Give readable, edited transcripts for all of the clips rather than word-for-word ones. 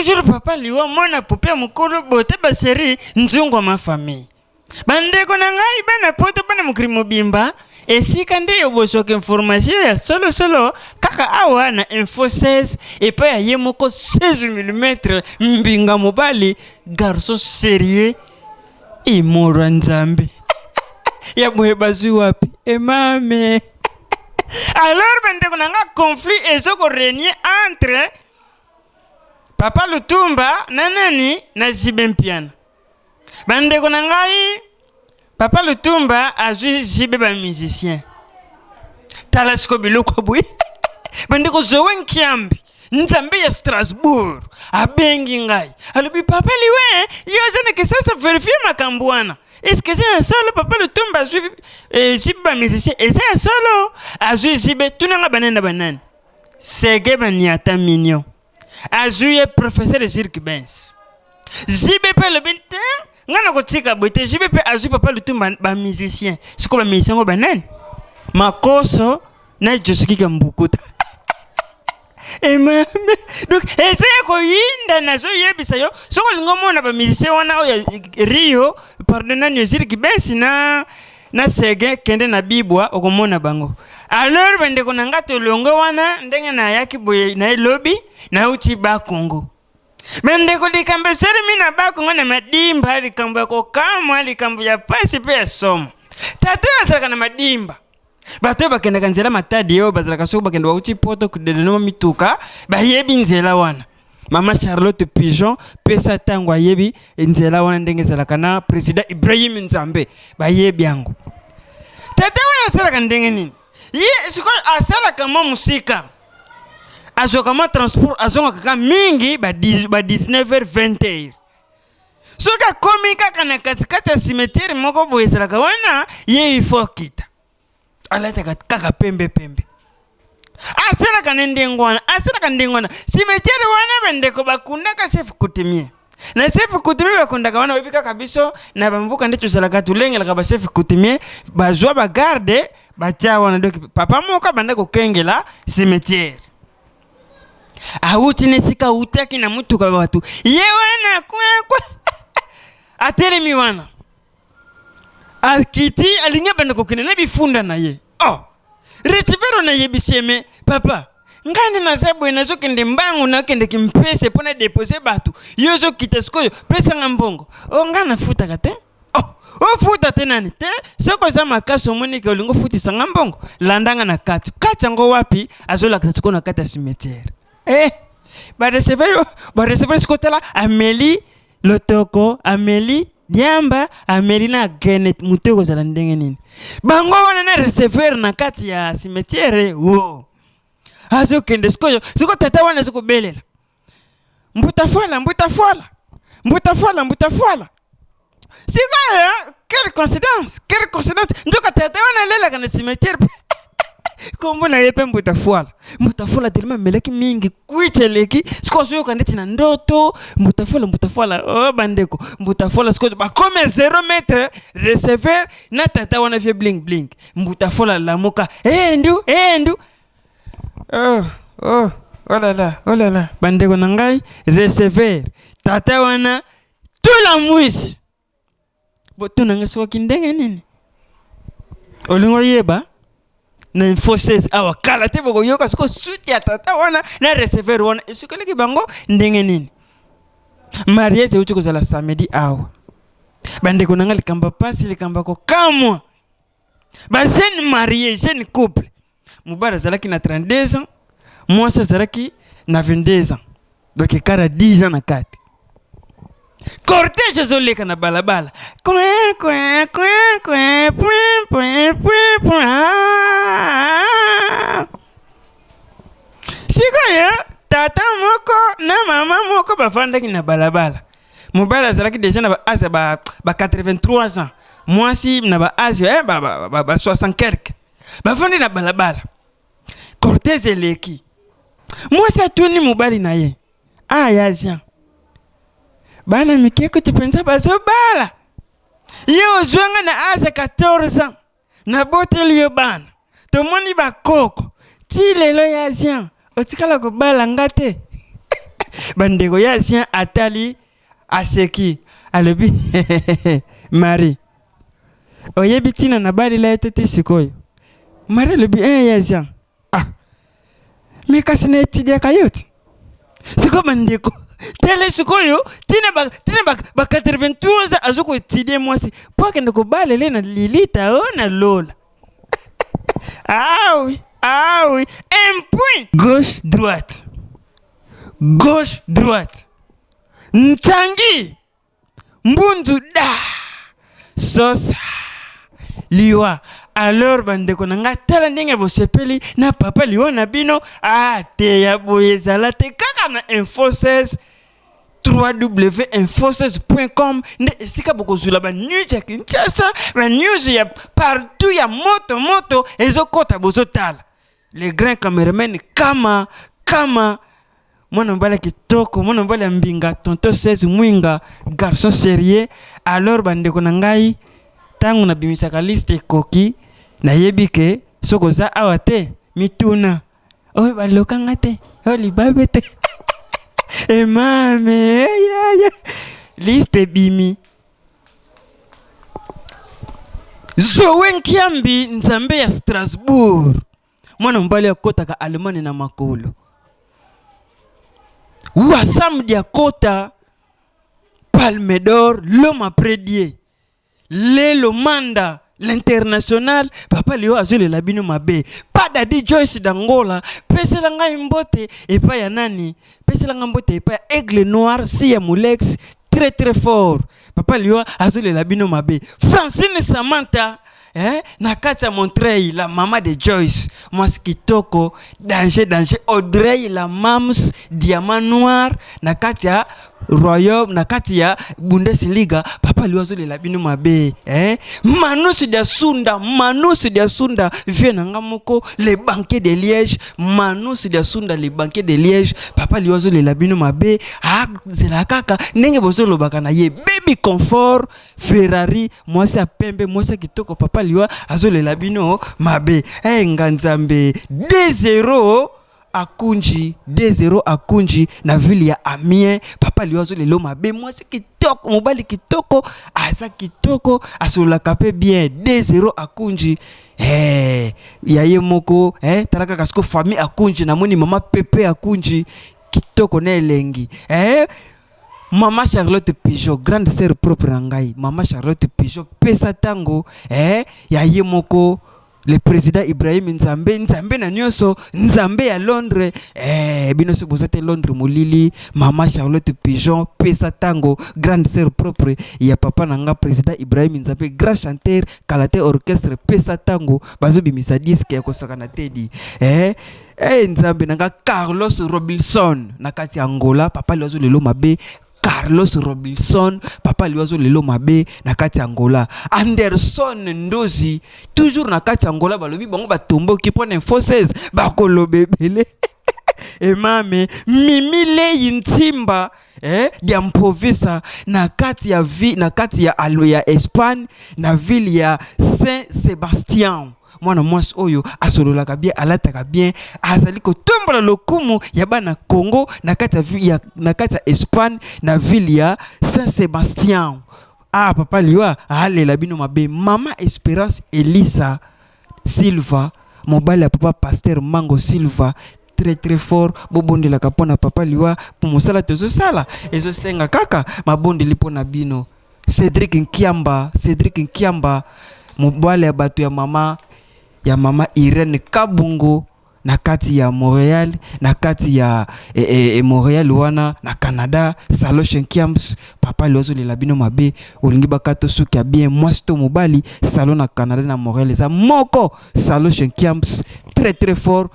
Toujours papa liwa mwana poupée ya mokolo bote ba chérie nzungu ya ma famille. Bandeko na ngai bana poto bana mokili mobimba esika nde yo bozwaka information ya solo solo kaka awa na info 16 epai ya ye moko 16 mm mbinga mobali garçon sérieux imorwa nzambe ya boye bazwi wapi emame alors bandeko na nga conflit ezo ko régner entre papa lutumba na nani na jibe mpiana Bandeko na ngai, papa Lutumba azwi JB ba musicien. Tala siko biloko boye. Bandeko Zoe Nkiambi, Nzambe ya Strasbourg abengi ngai. Alobi papa Liwe, yo oza na Kisasa verifie makambo wana. Est-ce que eza ya solo papa Lutumba azwi eh, JB ba musicien? Eza ya solo? Azwi JB tuna nga banani na banani. Sege Baniata Mignon. Azwi ye professeur Jules Kibens. JB mpe alobi te ngai nakotika boye te. JB mpe azwi papa Lutumba ba musicien. Sikoyo ba musicien yango banani? Makoso na Josuki Mbukuta. Emame. Donc eza ya koyinda nazoyebisa yo soki olingi omona ba musicien wana oyo Rio pardon nani Jules Kibens na na Seguin kende na Bibwa okomona bango. Alors bandeko na nga tolongwe wana ndenge nayaki boye na lobi nauti ba Congo. Me ndeko likambo esalemi na ba Congo na madimba likambo ya kokamwa likambo ya pasi mpe ya somo. Tata oyo azalaka na madimba bato oyo bakendaka nzela Matadi oyo bazalaka soki bakende bauti poto kudeleno mituka bayebi nzela wana. Mama Charlotte Pigeon pesa tango ayebi nzela wana ndenge ezalaka na president Ibrahim Nzambe bayebi yango. Tata wana asalaka ndenge nini? Ye sikoyo asalaka mwa mosika, azwaka mwa transport, azongaka kaka mingi ba 19h 20h. Soki akomi kaka na katikati ya cimetière moko boye ezalaka wana, ye il faut akita. Alataka kaka pembe pembe. Asalaka ne ndenge wana, asalaka ndenge wana. Cimetière wana bandeko bakundaka chef coutumier. Na chef coutumier bakundaka wana, oyebi kaka biso na bamboka nde tozalaka tolengelaka ba chef coutumier, bazwa ba garde batia wana. Donc papa moko abanda kokengela cimetière. Awuti na esika awutaki na motuka bato, ye wana kwekwe atelemi wana akiti alingi abanda kokende na bifunda na ye. Oh, receveur nayebisi ye me papa ngai nde naza boye nazokende mbangu nakende kimpese mpo na depose bato yo ozokita sikoyo pesanga mbongo o ngai nafutaka te oh, ofuta te nani te soki oza makasi omoni ke olingi ofutisa nga mbongo landa nga na kati kati yango wapi azolakisa sikoyo na kati ya cimetière eh, bareceveur bareceveur sikoyo tala ameli lotoko ameli diamba ameli na gene moto ekozala ndenge nini bango wana na receveur na kati ya cimetière wo azokende sikoyo sikoyo tata wana azokobelela mbuta fwala mbuta fwala mbuta fwala mbuta fwala sikoyo quelle coïncidence quelle coïncidence nzoka tata wana alelaka na cimetière kombo na ye mpe mbuta fwala mbuta fwala telema amelaki mingi kwiti eleki sikoyo azoyoka ndeti na ndoto mbuta fwala mbuta fwala oh, bandeko mbuta fwala sikoyo bakomi ya 0 mètre receveur na tata wana vie bling bling mbuta fwala lamuka endu endu oh, oh, oh là là, oh là là. Bandeko na ngai receveur tata wana tula mwisi botuna ngai soki ndenge nini olingi oyeba na info 16 awa kala te bokoyoka siko suti ya tata wana na receveur wana esukelaki bango ndenge nini mariage euti kozala samedi awa bandeko na ngai likambo ya pasi likambo ya kokamwa ba jeune marie jeune couple mobali azalaki na 32 ans mwasi azalaki na 22 ans donc ekara ya 10 ans na kati cortège ezoleka na balabala coin coin coin coin point point point point ah. Sikoyo tata moko na mama moko bafandaki na balabala. Mobali azalaki deja na ba age ya ba, ba 83 ans, mwasi na ba age eh, ba, ba, ba, ba 60 quelque. Bafandi na balabala, cortège eleki. Mwasi atuni mobali na ye, ah ya Jean, bana mike kutu mpenza bazobala, ye ozwa nga na age ya 14 ans Naboteli yo bana, tomoni bakoko ti lelo ya Jean otikala kobala nga te. Bandeko ya Jean atali aseki alobi Marie oyebi ntina nabalela ye te ti sikoyo. Marie alobi eh ya Jean ah me kasi na etidiaka yo ti sikoyo bandeko tele sikoyo tina ba, tina ba, ba 83 ans azo koetidie mwasi mpo akende kobalele na lilita o na lola. Ah oui, ah oui, un point gauche droite, gauche droite, ntangi mbunzu da sosa liwa. Alors bandeko na ngai, tala ndenge bosepeli na papa liwa na bino. Ah te ya boye ezala te kaka na info 16 www.info16.com nde esika bokozwela ba news ya Kinshasa, ba news ya partout ya moto moto ezokota, bozotala le grand cameraman kama kama mwana mobali ya kitoko, mwana mobali ya mbinga, tonton 16 mwinga, garçon sérieux. Alors bandeko na ngai, ntango nabimisaka liste ekoki, nayebi ke soki oza awa te mituna oyo baloka nga te, oyo libabe te emame liste ebimi. Zoe Nkiambi, nzambe ya Strasbourg, mwana mobali akotaka Allemagne na makolo. Wasam Diakota, Palme d'Or, l'homme après Dieu. Lelo Manda l'international, papa Leo azolela bino mabe. Pa Daddy Joyce d'Angola, pesela ngai mbote epai ya nani? Pesela ngai mbote epai ya Aigle Noir, si ya Mulex, très très fort. Papa Leo azolela bino mabe. Francine Samantha, eh, na kati ya Montreuil, la mama de Joyce, mwasi kitoko, danger danger. Audrey la mams, diamant noir, na kati ya royaume, na kati ya Bundesliga, papa Leo azolela bino mabe eh? Manus dia Sunda, Manus dia Sunda, vieux na nga moko, le banquier de Liège, Manus dia Sunda, le banquier de Liège, papa Leo azolela bino mabe, azela kaka ndenge bozolobaka na ye, baby confort Ferrari, mwasi ya pembe, mwasi ya kitoko, papa Liwa azolela bino mabe. Eh nga nzambe 2-0 akunji 2-0 akunji na ville ya Amiens, papa Liwa azolela mabe, mwasi kitoko, mobali kitoko, aza kitoko, asololaka pe bien. 2-0 akunji. Eh ya ye moko eh tala kaka siko famille akunji, namoni mama Pepe akunji kitoko na elengi. Eh Mama Charlotte Pigeon, grande sœur propre na ngai. Mama Charlotte Pigeon, pesa tango eh, ya ye moko le président Ibrahim Nzambe, Nzambe na nyonso, Nzambe ya Londres. Eh, bino so boza te Londres molili. Mama Charlotte Pigeon, pesa tango, grande sœur propre ya papa na nga président Ibrahim Nzambe, grand chanteur, kalate orchestre, pesa tango, bazobimisa disque ya kosakana te di. Eh, Hey, Nzambe na nga Carlos Robinson na kati ya Angola, papa liwazo lelo mabe. Carlos Robinson, papa liwazo lelo mabe na kati ya Angola. Anderson Ndozi toujours na kati ya Angola, balobi bango batomboki mpo na info 16 bakoloba ebele. Emame Mimi Leyi Ntimba eh, diampovisa na kati ya vi, na kati ya, ya Espagne na ville ya Saint Sebastian. Mwana mwasi oyo asololaka bien, alataka bien, azali kotombola lokumu ya bana Congo na kati ya, ya, na kati ya Espagne na ville ya Saint Sebastian. Ah papa Liwa alela bino mabe. Mama Esperance Elisa Silva, mobali ya papa Pasteur Mango Silva, très très fort. Bobondelaka mpo na papa Liwa mpo mosala tozosala ezosenga kaka mabondeli mpo na bino. Cedric Nkiamba, Cedric Nkiamba, mobali ya bato ya mama ya mama Irene Kabungo na kati ya Montreal, na kati ya e, e, e Montreal wana na Canada, Saloche Nkiambs, papa Lozo lela bino mabe, olingi bakato suki ya bien, mwasi to mobali, salon na Canada na Montreal eza moko, Saloche Nkiambs, très très fort.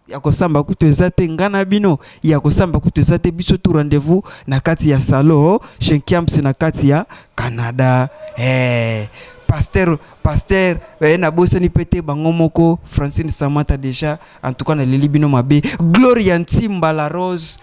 Ya kosamba kutu eza te, nga na bino ya kosamba kutu eza te, biso tout rendez-vous na kati ya salon chez Nkiambs na kati ya Canada. Eh, pasteur, pasteur, eh, nabosani pe te bango moko Francine Samantha déjà, en tout cas naleli bino mabe. Gloria Ntimba la Rose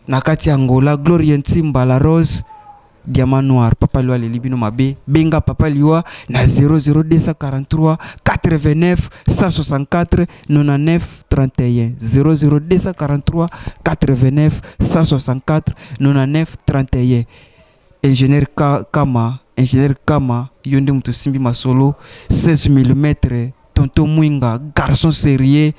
na kati ya Angola, Gloria Ntimba la Rose. Diamant Noir, Papa Liwa aleli bino mabe. Benga Papa Liwa na 00243 89 164 99 31, 00243 89 164 99 31. Ingénieur Kama, ingénieur Kama, yo nde moto osimbi masolo 16 mm. Tonton Mwinga, garçon sérieux,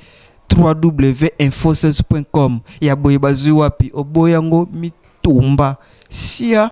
www.info16.com ya boye bazwi wapi oboyango mitumba sia.